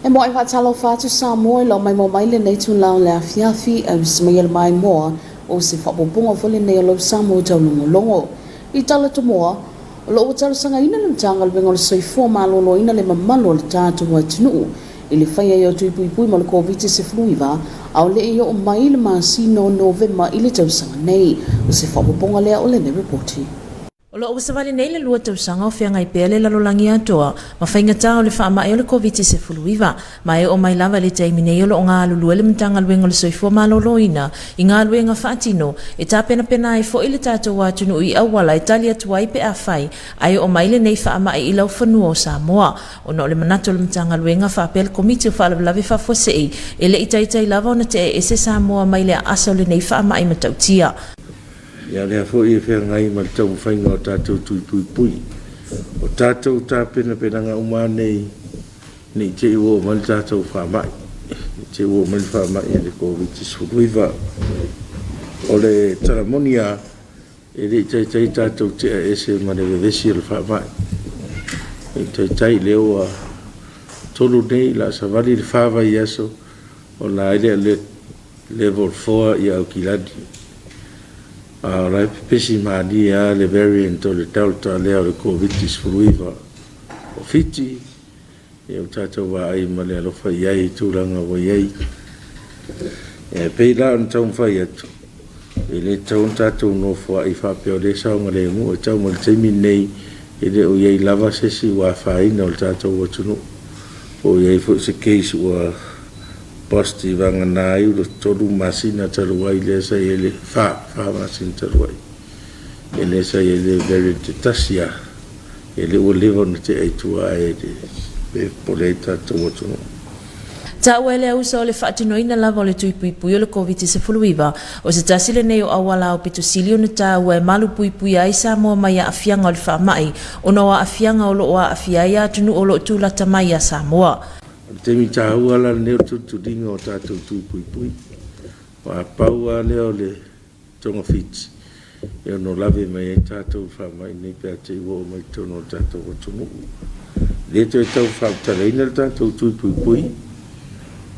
E moe faatalofa atu Samoa i lau maimoa mai lenei itula o le afiafi, ausi mai e le maimoa o se faaopoopoga foi lenei o lau Samoa taulogologo. I tala tomoa, o lo o ua talosagaina le Matagaluega o le Soifua Maloloina le mamalu o le tatou atunuu i le fai ai o tui puipui mo le Koviti-19 a o le i oo mai le masina o Novema i le tausaga nei. O se faaopoopoga lea o lenei lipoti. O lo o ua savali nei le 2 tausaga o feagai pea le lalolagi atoa ma faigata o le faamai o le Koviti-19, ma e oo mai lava i le taimi nei o lo o galulue le Matagaluega o le Soifua Maloloina i galuega faatino e tapenapena ai foi le tatou atunuu i auala e tali atu ai pe afai ae oo mai lenei faamai i laufanua o Samoa. Ona o le manatu o le Matagaluega faapea le Komiti o Faalavelave Faafuasei e le i taitai lava ona te'e ese Samoa mai le aasa o lenei faamai matautia. Ia lea foi e feagai ma le taumafaiga o tatou tui puipui. O tatou tapenapenaga uma lava nei, ne i te i ua oo mai le tatou faamai, ne i te i ua oo mai le faamai o le Koviti-19. O le tala moni lava, e le i taitai tatou tea ese ma le vevesi o le faamai. E le i taitai, lea ua 3 nei, o le a savali le 4 vaiaso o la ai le alert level 4 i Aukilani. A o la e pepesi malie lava le variant o le Delta lea o le Koviti-19 o Fiti. Ia ua tatou vaai ma le alofa i ai i tulaga ua i ai. E pei la ona taumafai atu, e le tatau ona tatou nofoai faapea o lea e saogalemu. E tau mai le taimi lenei, e le o i ai lava se isi ua afaina o le tatou atunuu, po o i ai foi se case ua positive vagana ai ua 3 masina talu ai lea sa i ai le 4 masina talu ai, e lea sa i ai le variant e tasi lava. E le ua leva ona tea i tua ae le popole ai tatou atunuu. Taua e le ausa o le faatinoina lava o le tui puipui o le Koviti-19, o se tasi lenei o auala aupito sili ona taua e malupuipuia ai Samoa mai aafiaga o le faamai, ona o aafiaga o lo o aafia ai atunuu o lo o tulata mai iā Samoa. O le taimi taua la lenei o le tulituliga o tatou tui puipui. Aua pau lava lea o le togafiti e ono lave mai ai tatou i faamai nei pe a te i ua oo mai i totonu o le tatou atunuu. E le toe tau faamatalaina le tatou tui puipui,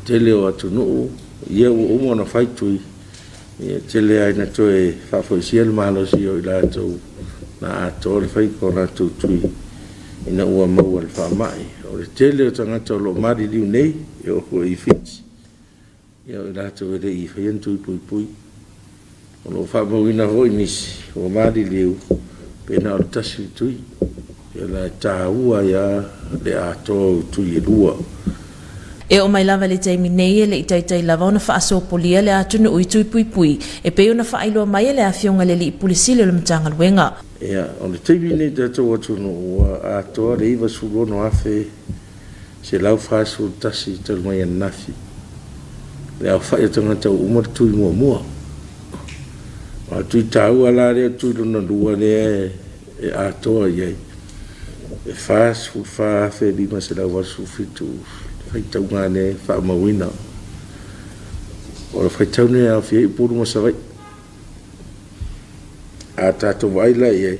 tele o atunuu ia ua uma ona fai tui, ia tele lava ina toe faafoisia le malosi o i latou na atoa le faiga o latou tui ina ua maua i le faamai. O le tele o tagata o lo o maliliu nei, e oo foi i Fiti, Ia o i latou e le i faia ni tui puipui. O lo o faamauina foi nisi ua maliliu pe na o le tasi le tui. Ia la e taua ai lava le atoa o tui e 2. E oo mai lava i le taimi nei e le i taitai lava ona faasopolia le atunuu i tui puipui e pei ona faailoa mai e le Afioga i le Alii Pule Sili o le Matagaluega. Ia, o le taimi lenei i le tatou atunuu ua atoa le 96,000 141 talu mai ananafi, le aofai o tagata ua uma le tui muamua. A o le tui taua la lea, o le tui lona lua lea e atoa i ai, e 44,587 faitauga lea e faamauina. O le faitau lenei e aofia ai Upolu ma Savaii. A tatou vaai la i ai,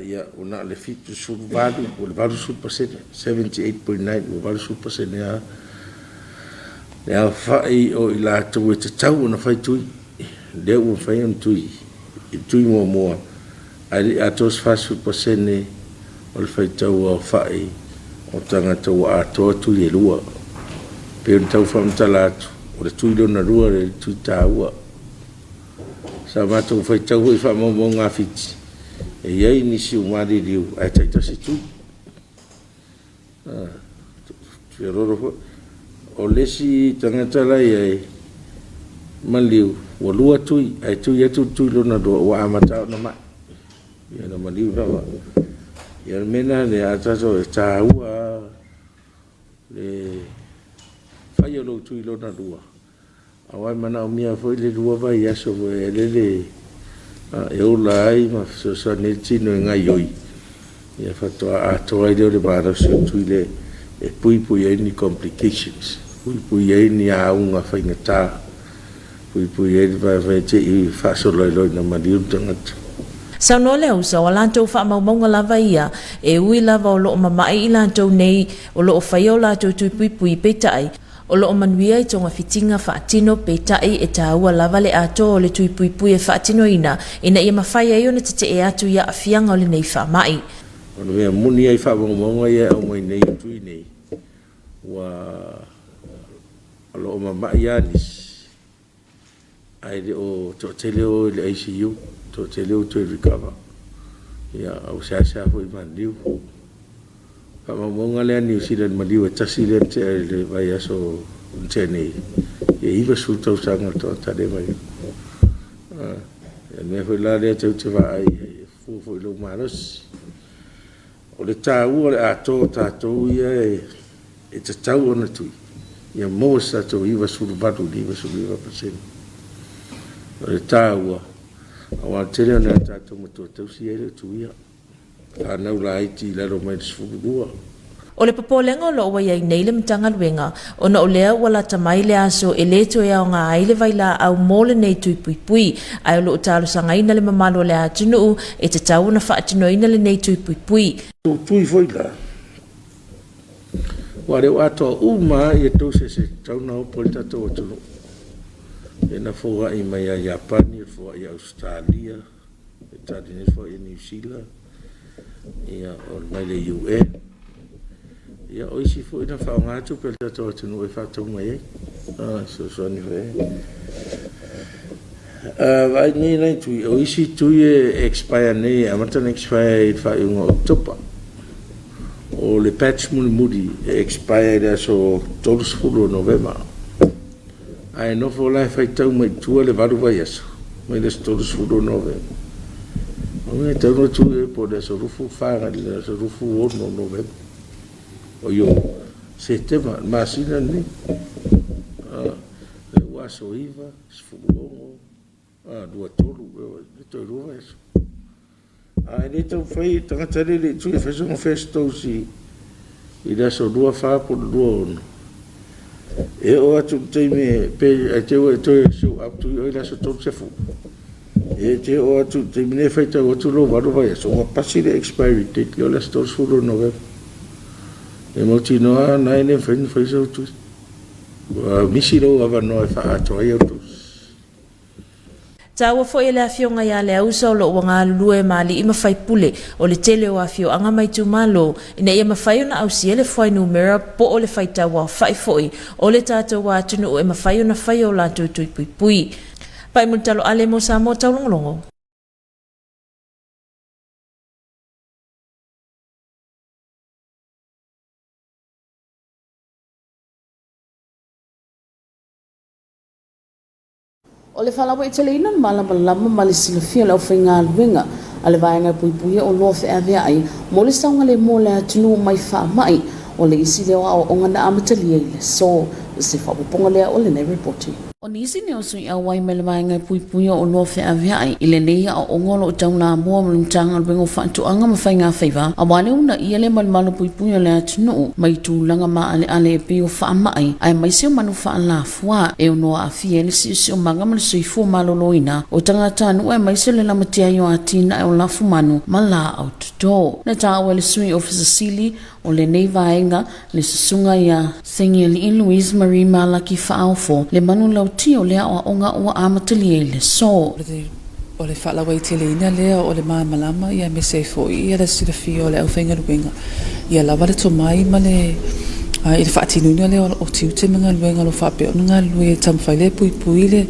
ia, ua na o le 78 po o le 80%, 78.9, ua 80% lava le aofai o i latou e tatau ona fai tui, lea ua mafai ona tui i le tui muamua, ae le i atoa se 40% o le faitau aofai o tagata ua atoa tui e 2. E pei ona tau faamatala atu, o le tui lona lua lea, le tui taua. Sa matou faitau foi i faamaumauga a Fiti, e i ai nisi ua maliliu ae taitasi tui. Feoloolo foi. O le isi tagata la e i ai, maliu, ua 2 tui, ae tui atu le tui lona lua, ua amata ona mai. Ia na maliu lava. Ia o le mea lena lea, a tatou, e taua lava le fai o lou tui lona lua, Aua e manaomia foi le 2 vaiaso foi e lele e ola ai ma fesoasoani ai le tino e gaoioi, ia faatoa atoa ai lea o le malosi o le tui lea e puipui ai ni complications, puipui ai ni auga faigata, puipui ai le vaivai te i faasolo ai loa ina maliu le tagata. Saunoa Leausa, o a latou faamaumauga lava ia, e ui lava o lo o mama'i i latou nei o lo o faia o latou tui puipui, peitai, o lo o manuia i togafitiga faatino, peitai, e taua lava le atoa o le tui puipui e faatinoina ina ia mafai ai ona tetee atu i aafiaga o lenei faamai. O le mea moni ai faamaumauga ia e aumai nei i tui nei, ua o lo o mama'i lava nisi, ae le o toatele o i le ICU, toatele ua toe recover. Ia, ua seasea foi maliliu. Faamaumauga lea a Niu Sila i le maliu e tasi lea na tea i le vaiaso na tea nei, e 90 tausaga le tagata lea e maliu. Ia, le mea foi la lea tou te vaai i ai, e fua foi i lou malosi. O le taua o le atoa o tatou ia e tatau ona tui, ia maua se tatou 98 i le 99 pasene. O le taua, aua o le tele o nai o tatou matua tausi ia e le o tuia, fanau laiti i lalo mai le 12. O le popolega o lo o ua i ai nei le Matagaluega, ona o lea ua lata mai le aso e le toe aoga ai le vailaau mo lenei tui puipui, ae o lo o talosagaina le mamalu o le atunuu e tatau ona faatinoina lenei tui puipui. Tou tui foi la, aua o lea ua atoa uma lava ia doses e tatau ona opo ai le tatou atunuu, lea na foai mai ia Iapani, foai ia Ausetalia, e tali nei foai ia Niu Sila, ia o mai le UN. Ia o isi foi na faaaoga tupe a le tatou atunuu e faatau mai ai, fesoasoani foi ai. Vaai nei nai tui, o isi tui e expire nei, e amata ona expire i le faaiuga o Oketopa. O le batch mulimuli e expire i le aso 30 o Novema. Ae nofo la e faitau mai tua le valu vaiaso mai le aso 30 o Novema. O mea e tatau ona tuu i ai po o le aso 24 agai i le aso 26 o Novema. O i o Setema, le masina lenei. Lea ua aso 9, 16, 23, e toe lua vaiaso. A e le taumafai le tagata lea e le i tui e fai sona first dose i le aso 24 po o le 26, e oo atu i le taimi pe ae te i ua e toe show up tui oe i le aso 30, e te oo atu i le taimi lea e faitau atu lou valu vaiaso, ua pasi le expiry date lea o le aso 30 o Novema. E mautinoa lava na e le mafai ona fai sau tui. Ua misi lou avanoa e faaatoa ai au dose. Taua foi e le Afioga ia Leausa o lo o ua galulue ma alii ma faipule o le tele o afioaga ma itumalo ina ia mafai ona ausia le fuainumera po o le faitau aofai foi o le tatou atunuu e mafai ona fai o latou tui puipui. Pai Mulitalo Ale mo Samoa Taulogologo. O le faalauaiteleina o le malamalama ma le silafia o le aufaigaluega a le Vaega e Puipuia Oloa Feaveai mo le saogalemu o le atunuu mai faamai, o le isi lea o aoaoga na amatalia i le aso. O se faaopoopoga lea o lenei Lipoti. O nisi nei o sui auai mai le Vaega e Puipuia Oloa Feaveai i lenei aoaoga o lo o taulamua ma le Matagaluega o Faatoaga ma Faigafaiva aua le uunaia le malumalu puipui o le atunuu mai tulaga maaleale e pei o faamai aemaise o manu faalafua. Fuaa e ono aafia ai le siosiomaga ma le soifua maloloina o tagatanuu aemaise o le lamatia ai o atinae o lafumanu ma laau toto. Na taua e le Sui Ofisa Sili o lenei vaega le Susuga ia Segialii Louise Marie Malaki Faaofo le manulauti o le aoaoga ua amatalia i le aso. O le faalauaiteleina lea o le malamalama aemaise ai foi le silafia o le aufaigaluega ia lava le tomai ma le i le faatinoina lea o tiute ma galuega o lo o faapea ona galulue e taumafai lea e puipui le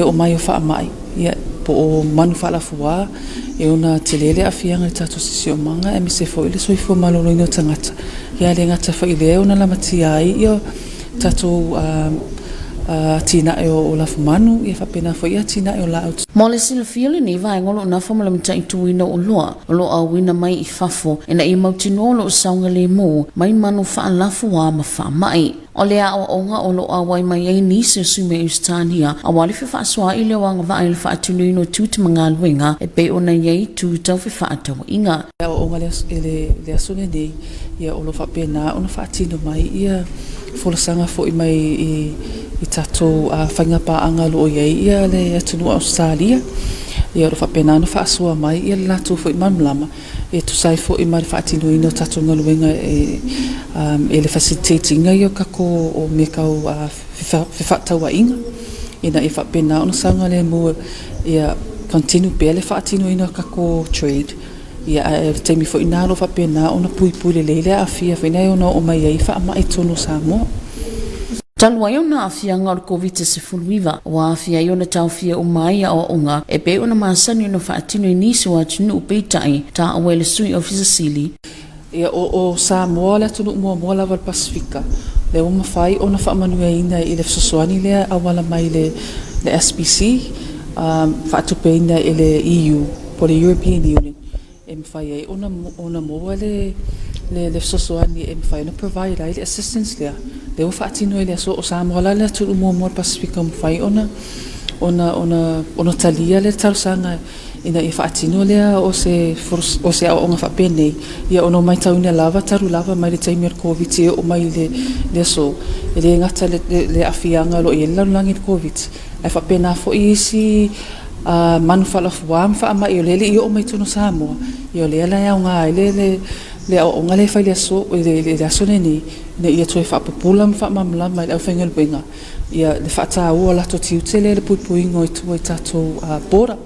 oo mai o faamai po o manu faalafua e ona tele le aafiaga i le tatou siosiomaga aemaise foi le soifua maloloina o tagata. Ia le gata foi i lea e ona lamatia ai tatou atinae o lafumanu, ia faapena foi atinae o laau. Mo le silafia lenei vaega o lo o nafa ma le mataituina o oloa o lo o auina mai i fafo ina ia mautinoa o lo o saogalemu mai manu faalafua ma faamai. O le aoaoga o lo o auai mai ai nisi o sui mai Ausetalia aua le fefaasoaai lea o agavaa i le faatinoina o tiute ma galuega e pei ona i ai itu tau fefaatauaiga. Le aoaoga i le aso lenei, ia o lo o faapena ona faatino mai ia folasaga foi mai i tatou faiga paaga o lo o i ai le atunuu o Ausetalia. Ia o lo o faapena ona faasoa mai ia le latou foi malamalama e tusa ai foi ma le faatinoina o tatou galuega e e le facilitate ina ia o tatou o mea tau fefaatauaiga ina ia faapena ona saogalemu ia continue pea le faatinoina o tatou trade. Ia, ae o le taimi foi lena o lo o faapena ona puipui lelei le aafia foi lena e ono oo mai ai faamai i totonu o Samoa. Talu ai ona aafiaga o le Koviti-19, ua aafia ai ona taofia uma ai aoaoga e pei ona masani ona faatino i nisi o atunuu peitai, taua e le Sui Ofisa Sili. Ia, o Samoa le atunuu muamua lava o le Pasefika lea ua mafai ona faamanuiaina i le fesoasoani lea e auala mai i le SBC, faatupeina e le EU po o le European Union e mafai ai ona ona maua le le fesoasoani e mafai ona provide ai le assistance lea, lea ua faatino i le aso. O Samoa la le atunuu muamua o le Pasefika ua mafai ona ona ona ona talia le talosaga ina ia faatino lea o se o se aoaoga faapenei, ia ona ua matauina lava talu lava mai le taimi o le Koviti e oo mai i le le aso, e le gata le le aafiaga o lo o i ai le lalolagi i le Koviti, ae faapena foi isi manu faalafua ma faamai o lea e le i oo mai i totonu o Samoa, ia o lea la e aoga ai le le le aoaoga lea e fai i le aso i le aso lenei, ina ia toe faapupula ma faamalamalama i le aufaigaluega ia le faataua o latou tiute lea i le puipuiga o i tua i tatou border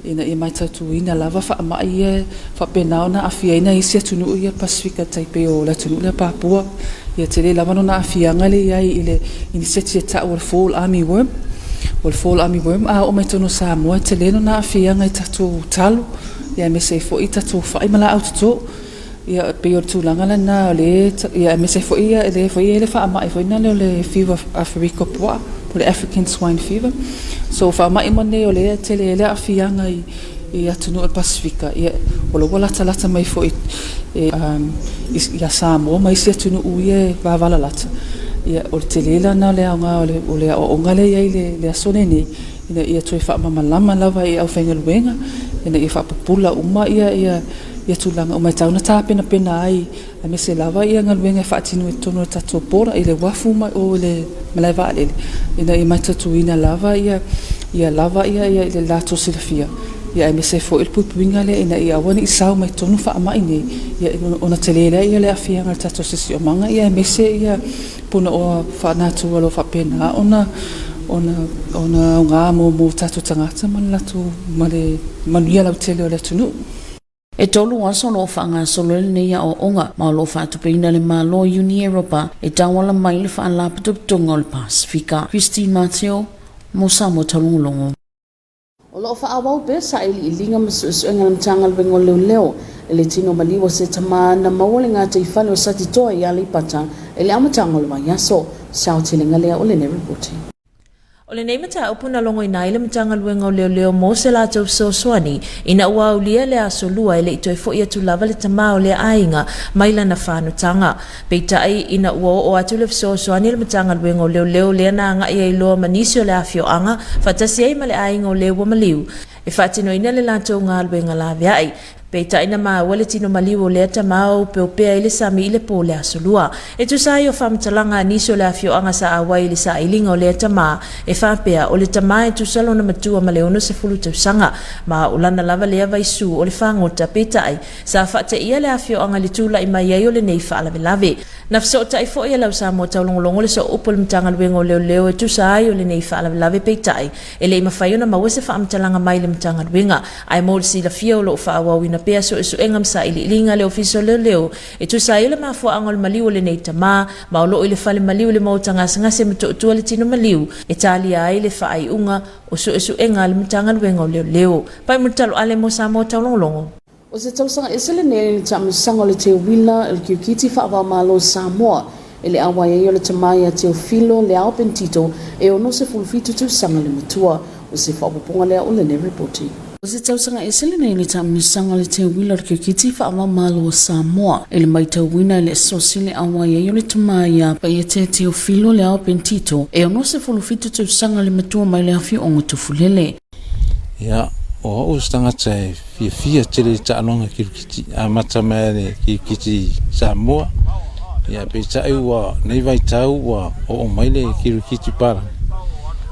ina ia mataituina lava faamai ia e faapena ona aafiaina isi atunuu ia Pasefika tai pei o le atunuu lea Papua. Ia tele lava lona aafiaga lea i ai i le iniseti e tau o le fall army worm. O le fall army worm a oo mai totonu o Samoa e tele lona aafiaga i tatou talo ia aemaise ai foi tatou fai ma laau toto. Ia e pei o le tulaga lena o lea ia aemaise foi ia lea foi e i ai le faamai foi lea o le fever Aferika puaa po o le African swine fever. So faamai uma nei o lea e tele ai le aafiaga i i atunuu o le Pasefika, ia o la ua latalata mai foi ia Samoa ma isi atunuu ia e vavalalata. Ia o le tele lena o le aoga o le aoaoga lea e i ai i le aso lenei, ina ia toe faamalamalama lava i aufaigaluega, ina ia faapupula uma ia ia ia tulaga uma e tatau ona tapenapena ai aemaise lava ia galuega e faatino i totonu o le tatou border i le uafu ma o i le malae vaalele ina ia mataituina lava ia ia lava ia ia le latou silafia ia aemaise ai foi le puipuiga lea ina ia aua ne i sao mai totonu faamai nei ia ona tele lea ia le aafiaga i le tatou siosiomaga ia aemaise ia punaoa faanatua o lo o faapena ona ona ona aoga mo mo tatou tagata ma le latou ma le manuia lautele o le atunuu. E tolu aso o lo o faagasolo ai lenei aoaoga ma o lo o faatupeina le Malo i Iuni Eropa e tauala mai le Faalapotopotoga o le Pasefika. Christine Mateo, mo Samoa Taulogologo. O lo o faaauau pea sailiiliga ma suesuega a le Matagaluega o Leoleo i le tino maliu o se tama na maua le gataifale o Satitoa i Aleipata i le amataga o le vaiaso. Se aotelega lea o lenei ripoti. O lenei mataupu na logoina ai le Matagaluega o Leoleo mo se latou fesoasoani ina ua aulia le Aso Lua e le i toe foi atu lava le tama o lea aiga mai lana fanotaga. Peitai, ina ua oo atu le fesoasoani a le Matagaluega o Leoleo lea na agai ai loa ma nisi o le afioaga faatasi ai ma le aiga o le ua maliu e faatinoina le latou galuega laveai. Peitai na maua le tino maliu o lea tama o opeopea ai le sami i le po o le Aso Lua. E tusa ai o faamatalaga a nisi o le afioaga sa auai i le sailiga o lea tama, e faapea, o le tama e tusa lona matua ma le 60 tausaga, ma o lana lava lea vaisu o le fagota, peitai, sa faateia le afioaga i le tulai mai ai o lenei faalavelave. Na fesootai foi e lau Samoa Taulogologo le sooupu a le Matagaluega o Leoleo e tusa ai o lenei faalavelave peitai, E le i mafai ona maua se faamatalaga mai le Matagaluega, ae mo le silafia o lo o faaauauina pea suesuega ma sailiiliga a le Ofisa o Leoleo e tusa ai o le mafuaaga o le maliu o lenei tama, ma o lo o i le fale maliu i le maota gasegase Motootua le tino maliu e talia ai le faaiuga o suesuega a le Matagaluega o Leoleo. Pai Mulitaloale mo Samoa Taulogologo. O se tausaga ese lenei i le taamilosaga o le Teuila i le Kirikiti Faava-o-Malo o Samoa i le auai ai o le tama ia Teofilo Leao Pentito e 67 tausaga le matua. O se faaopoopoga lea o lenei ripoti. O se tausaga ese lenei i le taamilosaga o le Teuila o le Kirikiti Faava-o-Malo o Samoa i le maitauina i le asosi le auai ai o le tama ia Paiete Teofilo Leao Pentito e 67 tausaga le matua mai le afioaga o Tufulele. Ia, o au se tagata e fiafia tele i taaloga kirikiti, amata mai le kirikiti Samoa, ia peitai ua nei vaitau ua oo mai le kirikiti palagi.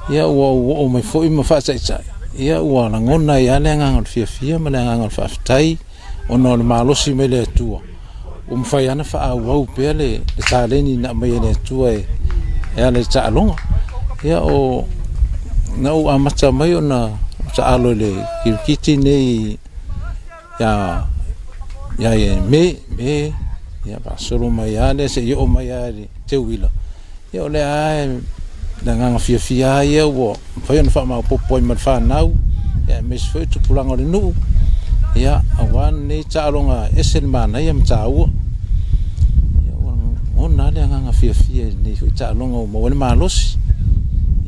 Ia ua ou oo mai foi ma faataitai. Ia ua lagona ai lava le agaga o le fiafia ma le agaga o le faafetai ona o le malosi mai le Atua ua mafai lava ona faaauau pea le taleni na aumai e le Atua e ala i taaloga. Ia o na ou amata mai ona taalo i le kirikiti nei ia ia Me, Me, ia faasolo mai lava lea seia oo mai lava i le Teuila. Ia o lea lava le agaga fiafia lava ia ua mafai ona faamaopoopo ai ma le fanau, ia aemaise foi o tupulaga o le nuu, ia aua lenei taaloga e ese le manaia ma taua. Ia ua lagona lava le agaga fiafia i lenei foi taaloga ua maua ai le malosi.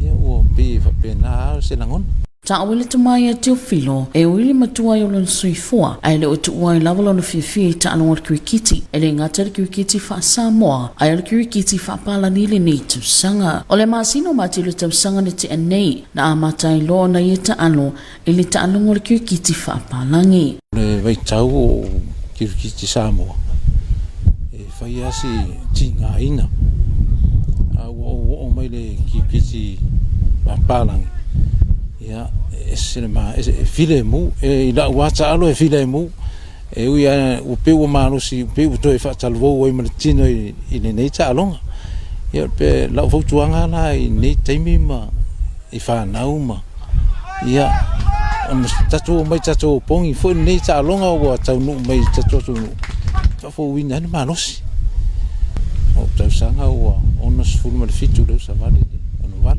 Ia ua pei e faapena lava se lagona. Taʻu i le tomai a Teofilo, e ui le matua i o lona soifua, ae le o tuua ai lava lona fiafia i taaloga o le kirikiti, e le gata i le kirikiti faa-Samoa, ae o le kirikiti faa-Palani i lenei tausaga. O le masina o Mati o le tausaga na tea nei, na amata ai loa ona ia taalo i le taaloga o le kirikiti faa-Palagi. O le vaitau o kirikiti Samoa, e fai lava si tigaina, a ua ou oo mai le kirikiti faa-Palagi, ia, e ese le ma, e filemu, e, i lau lava taalo e filemu, e ui lava ua pei ua malosi, pei ua toe faatalavou ai ma le tino i, i lenei taaloga. Ia, pe lau fautuaga la i lenei taimi ma i fanau ma, ia, ona tatou omai tatou opogi foi lenei taaloga ua taunuu mai i tatou atunuu, faafouina ai le malosi. O tausaga ua 67 lea ua savali i le 68.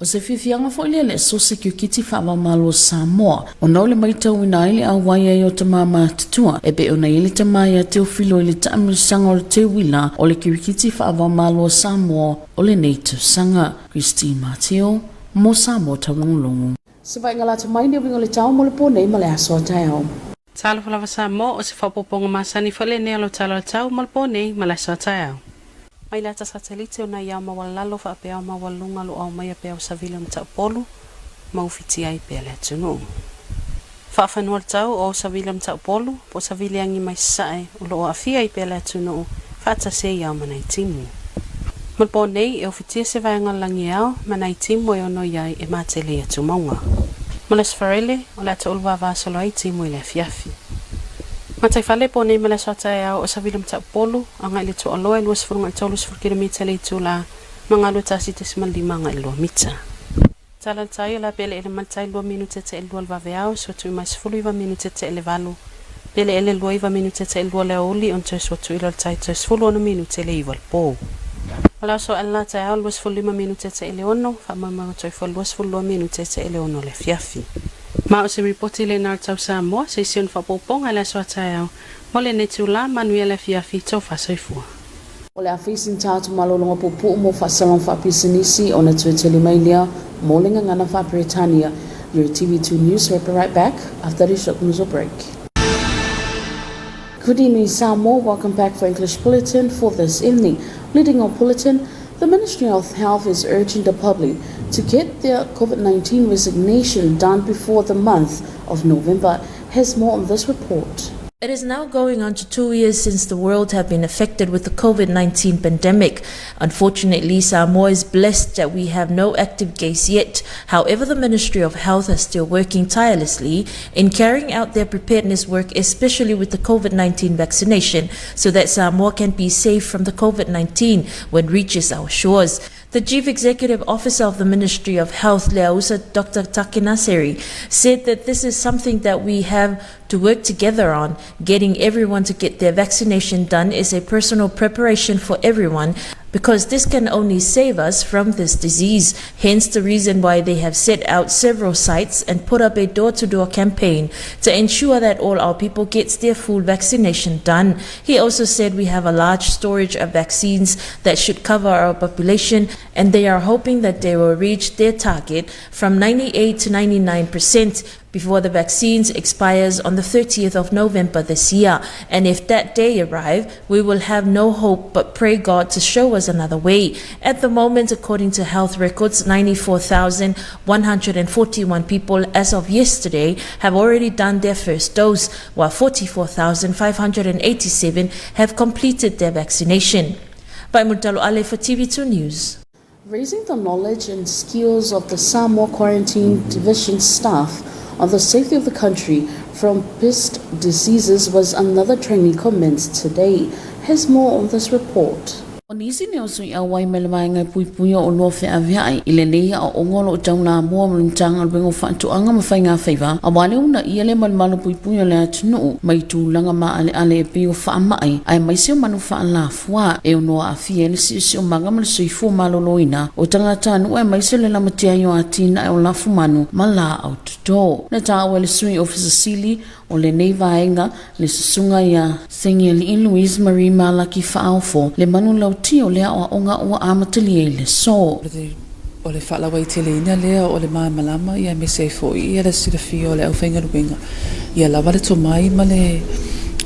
O se fiafiaga foi lea i le Asosi Kirikiti Faava-o-Malo o Samoa, ona o le maitauina ai le auai ai o tama matutua e pei ona i ai le tama ia Teofilo i le taamilosaga o le teuila o le Kirikiti Faava-o-Malo o Samoa o lenei tausaga. Christine Mateo, mo Samoa Taulogologo. Se vaaiga lata mai le uiga o le tau mo le po nei ma le aso a taeao. Talofa lava Samoa, o se faaopoopoga masani foi lenei o lau tala o le tau mo le po nei ma le aso a taeao. Mai le ata satelite o nai ao maualalalo faapea ao maualuluga o lo o aumaia pea o Savili o Mataupolu ma ufitia ai pea le atunuu. Faafanua le tau o Savili o Mataupolu po o Savili agi mai Sasae o lo o aafia ai pea le atunuu faatasi ai ao ma nai timu. Mo le po nei, e ofitia se vaega o le lagi e ao ma nai timu e ono i ai e matele i atumauga. Mo le Aso Faraile, o le a toulu vavasolo ai timu i le afiafi. Gataifale, po nei ma le aso a taeao o Savili o Mataupolu, agai i le Toaloa e 20 agai i le 30 kilomita le itula ma galue 1.5 agai i le 2 mita. Tala le tai, o le a peleele mai le tai 2 minute te 2 le vaveao, sua tui mai 19 minute te le 8, peleele 29 minute te 2 le aoauli ona toe sua tui lea o le tai toe 16 minute le 9 le po. O le aso ae la taeao 25 minute te le 6, faamoemoega toe fua 22 minute te le 6 le afiafi. Ma o se ripoti lena o le tau Samoa, se isi ona faaopoopoga i le aso a taeao. Mo lenei itula, manuia le afiafi, tofa soifua. O le a facing tatou malologa puupuu mo faasalong faapisinisi ona toe tali mai lea mo le gagana faa-Peretania. Your TV2 News will be right back after this short commercial break. Good evening Samoa, welcome back for English Bulletin for this evening. Leading our bulletin, the Ministry of Health is urging the public to get their COVID-19 resignation done before the month of November. Has more on this report. It is now going on to 2 years since the world have been affected with the COVID-19 pandemic. Unfortunately, Samoa is blessed that we have no active case yet. However, the Ministry of Health is still working tirelessly in carrying out their preparedness work, especially with the COVID-19 vaccination, so that Samoa can be safe from the COVID-19 when reaches our shores. The Chief Executive Officer of the Ministry of Health, Leausa Dr. Takenaseri, said that this is something that we have to work together on. Getting everyone to get their vaccination done is a personal preparation for everyone because this can only save us from this disease. Hence the reason why they have set out several sites and put up a door-to-door campaign to ensure that all our people gets their full vaccination done. He also said we have a large storage of vaccines that should cover our population and they are hoping that they will reach their target from 98 to 99% before the vaccines expires on the 30th of November this year. And if that day arrive, we will have no hope but pray God to show us another way. At the moment, according to health records, 94,141 people as of yesterday have already done their first dose, while 44,587 have completed their vaccination. By Murtalo Ale for TV2 News. Raising the knowledge and skills of the Samoa Quarantine Division staff on the safety of the country from pest diseases was another training commenced today. Here's more on this report. O nisi nei o sui auai mai le vaega e puipuia o loa feaveai i lenei aoaoga o lo o taulamua ma le Matagaluega o Faatoaga ma Faigafaiva aua le uunaia le malumalu puipui o le atunuu mai tulaga maaleale e pei o faamai aemaise o manu faalafua e ono aafia ai le siosiomaga ma le soifua maloloina o tagatanuu aemaise o le lamatia ai o atinae o lafumanu ma laau toto. Na taua e le Sui Ofisa Sili o lenei vaega le susuga iā Segialii Louise Marie Malaki Faaofo le manulauti o le aoaoga ua amatalia i le aso. O le faalauaiteleina lea o le malamalama ia aemaise ai foi ia le silafia o le aufaigaluega ia lava le tomai ma le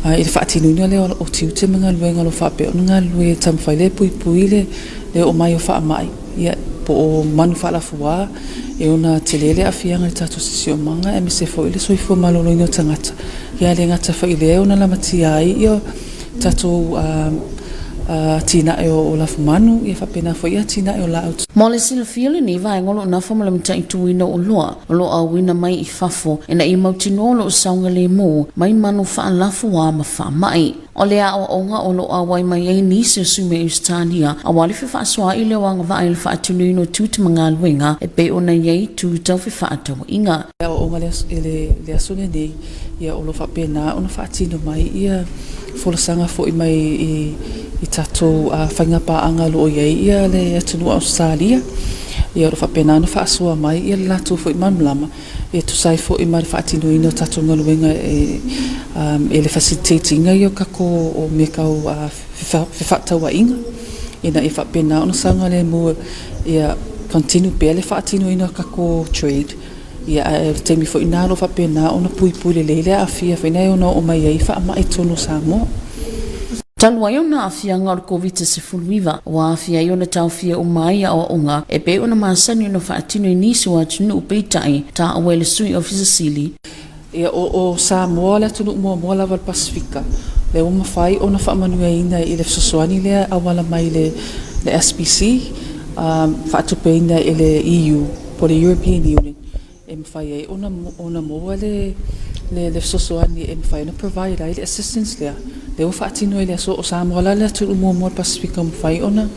i le faatinoina lea o tiute ma galuega o lo o faapea ona galulue e taumafai le puipui le le oo mai o faamai ia po o manu faalafua e ona tele le aafiaga i le tatou siosiomaga aemaise foi le soifua maloloina o tagata ia le gata foi i lea e ona lamatia ai ia tatou atinae o lafumanu ia faapena foi atinae o laau. Mo le silafia lenei vaega o lo o nafa ma le mataituina o oloa o lo o auina mai i fafo ina ia mautinoa o lo o saogalemu mai manu faalafua ma faamai. O le aoaoga o lo o auai mai ai nisi o sui mai Ausetalia aua le fefaasoaai leo agavaa i le faatinoina o tiute ma galuega e pei ona i ai itu tau fefaatauaiga. Le aoaoga i le aso lenei, ia o lo o faapena ona faatino mai ia folasaga foi mai i tatou faiga paaga o lo o i ai ia le atunuu o Ausetalia. Ia o lo o faapena ona faasoa mai ia le latou foi malamalama e tusa ai foi ma le faatinoina o tatou galuega e e le facilitate ina ia o tatou o mea tau fefaatauaiga ina ia faapena ona saogalemu ia continue pea le faatinoina o tatou trade ia ae o le taimi foi lena o lo o faapena ona puipui lelei le aafia foi lena e ono oo mai ai faamai i totonu o Samoa. Talu ai ona aafiaga o le Koviti-19, ua aafia ai ona taofia uma ai aoaoga e pei ona masani ona faatino i nisi o atunuu peitai, taua e le Sui Ofisa Sili. Ia, o Samoa le atunuu muamua lava o le Pasefika lea ua mafai ona faamanuiaina i le fesoasoani lea e auala mai i le SPC, faatupeina e le EU po o le European Union. e mafai ai ona ona maua le le le fesoasoani e mafai ona provide ai le assistance lea, lea ua faatino ai le aso. O Samoa la le atunuu muamua o le Pasefika ua mafai ona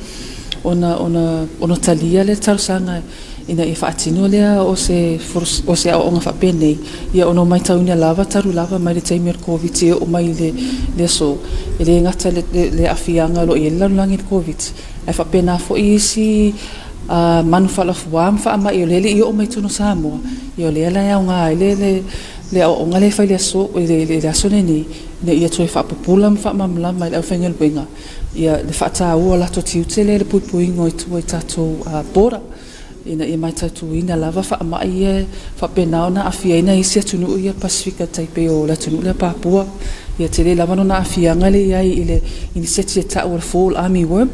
ona ona ona talia le talosaga ina ia faatino lea o se o se aoaoga faapenei, ia ona ua matauina lava talu lava mai le taimi o le Koviti e oo mai i le le aso, e le gata le le aafiaga o lo o i ai le lalolagi i le Koviti, ae faapena foi isi A manu faalafuā ma faamai o lea e le i oo mai i totonu o Samoa, ia o lea la e aoga ai le, le, le aoaoga lea e fai i le aso, i le, i le aso lenei, ina ia toe faapupula ma faamalamalama i le aufaigaluega, ia le faataua o latou tiute lea i le puipuiga o i tua i tatou border, ina ia mataituina lava faamai ia e faapena ona aafia ai nai isi atunuu ia Pasefika e tai pei o le atunuu lea Papua. Ia tele lava lona aafiaga lea i ai i le iniseti e tau o le Fall Army Worm.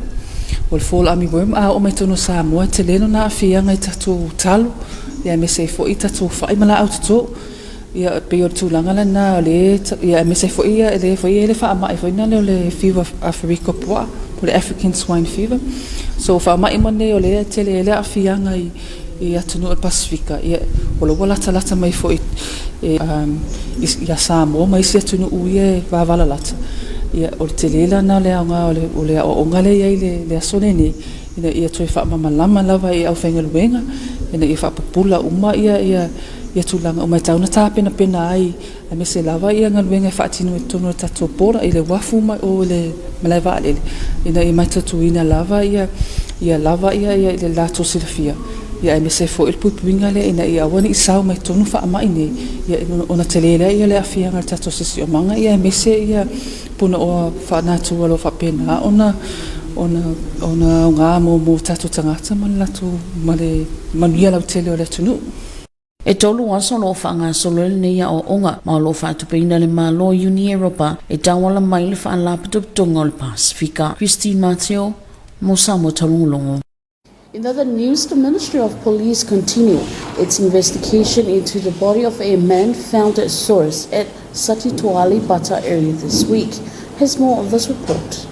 O le Fall Army Worm a oo mai totonu o Samoa e tele lona aafiaga i tatou talo ia aemaise ai foi tatou fai ma laau toto. Ia e pei o le tulaga lena o lea ia aemaise ai foi ia lea foi e i ai le faamai foi lea o le fever Aferika puaa po o le African Swine Fever. So faamai uma nei o lea e tele ai le aafiaga i i atunuu o le Pasefika, ia, o la ua latalata mai foi ia Samoa ma isi atunuu ia e vavalalata, ia, o le tele la lena o le aoga o le, o le aoaoga lea e i ai i le aso lenei, ina ia toe faamalamalama lava i aufaigaluega, ina ia faapupula uma ia, ia, ia tulaga uma e tatau ona tapenapena ai aemaise lava ia galuega e faatino i totonu o le tatou border i le uafu ma o i le malae vaalele ina ia mataituina lava ia ia lava ia ia le latou silafia ia aemaise foi le puipuiga lea ina ia aua ne i sao mai totonu faamai nei ia ona tele lea ia le aafiaga i le tatou siosiomaga ia aemaise ia punaoa faanatua o lo o faapena ona ona ona aoga mo mo tatou tagata ma le latou ma le manuia lautele o le atunuu. E tolu aso o lo o faagasolo ai lenei aoaoga ma o lo o faatupeina le Malo i Iuni Eropa e tauala mai le Faalapotopotoga o le Pasefika. Christine Mateo, mo Samoa Taulogologo. In other news, the Ministry of Police continue its investigation into the body of a man found at source at Satitoali Bata earlier this week. Here's more on this report.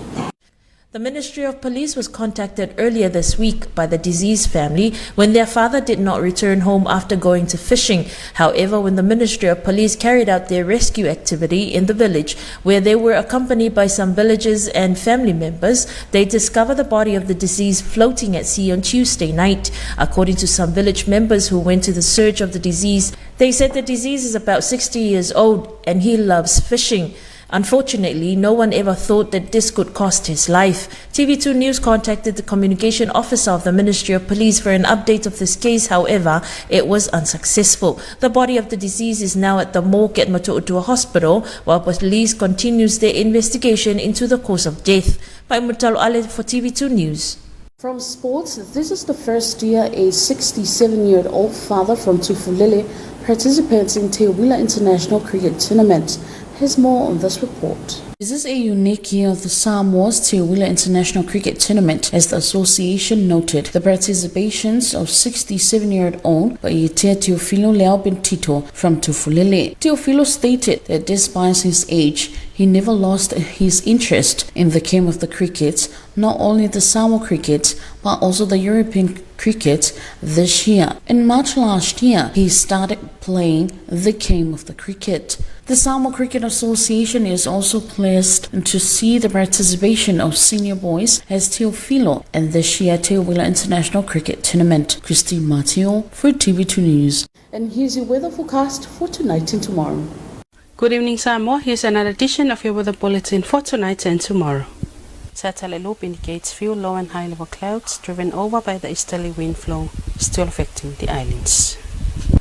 The Ministry of Police was contacted earlier this week by the deceased family when their father did not return home after going to fishing. However, when the Ministry of Police carried out their rescue activity in the village, where they were accompanied by some villagers and family members, they discovered the body of the deceased floating at sea on Tuesday night. According to some village members who went to the search of the deceased, they said the deceased is about 60 years old and he loves fishing. Unfortunately, no one ever thought that this could cost his life. TV2 News contacted the communication officer of the Ministry of Police for an update of this case. However, it was unsuccessful. The body of the deceased is now at the morgue at Motootua Hospital, while police continues their investigation into the cause of death. By Mutalo Ale for TV2 News. From sports, this is the first year a 67-year-old father from Tufulele participates in Teuila International Cricket Tournament. Here's more on this report. This is a unique year of the Samoa's Teuila International Cricket Tournament, as the association noted the participations of 67-year-old Paetea Teofilo Leao Bentito from Tufulele. Teofilo stated that despite his age, he never lost his interest in the game of the cricket, not only the Samoa cricket, but also the European cricket this year. In March last year, he started playing the game of the cricket. The Samoa Cricket Association is also pleased to see the participation of senior boys as Teofilo in this year Teuila International Cricket Tournament. Christine Mateo for TV2 News. And here's your weather forecast for tonight and tomorrow. Good evening, Samoa. Here's another edition of your weather bulletin for tonight and tomorrow. Satellite loop indicates few low and high level clouds driven over by the easterly wind flow still affecting the islands.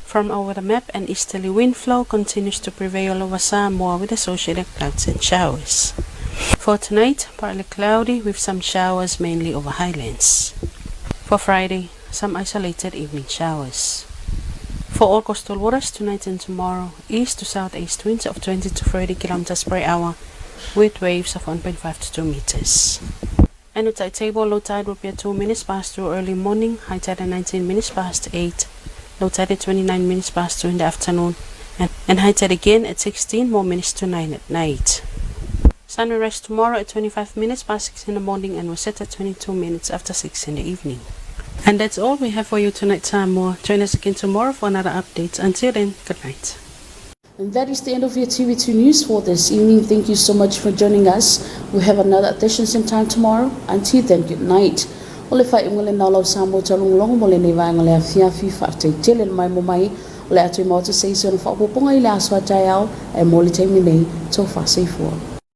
From our weather map, an easterly wind flow continues to prevail over Samoa with associated clouds and showers. For tonight, partly cloudy with some showers mainly over highlands. For Friday, some isolated evening showers. For all coastal waters tonight and tomorrow, east to southeast winds of 20 to 30 kilometers per hour with waves of 1.5 to 2 meters. And the tide table, low tide will be at 2 minutes past 2 early morning, high tide at 19 minutes past 8, low tide at 29 minutes past 2 in the afternoon, and, and high tide again at 16 more minutes to 9 at night. Sun will rise tomorrow at 25 minutes past 6 in the morning and will set at 22 minutes after 6 in the evening. And that's all we have for you tonight, Samoa. Join us again tomorrow for another update. Until then, good night. And that is the end of your TV2 News for this evening. Thank you so much for joining us. We have another edition same time tomorrow. Until then, good night. O le faaiuga lena o lau Samoa taulogologo mo lenei vaega o le afiafi faafetai tele le maimoa mai o le a toe maua atu se isi ona faaopoopoga i le aso a taeao ae mo le taimi nei, tofa soifua.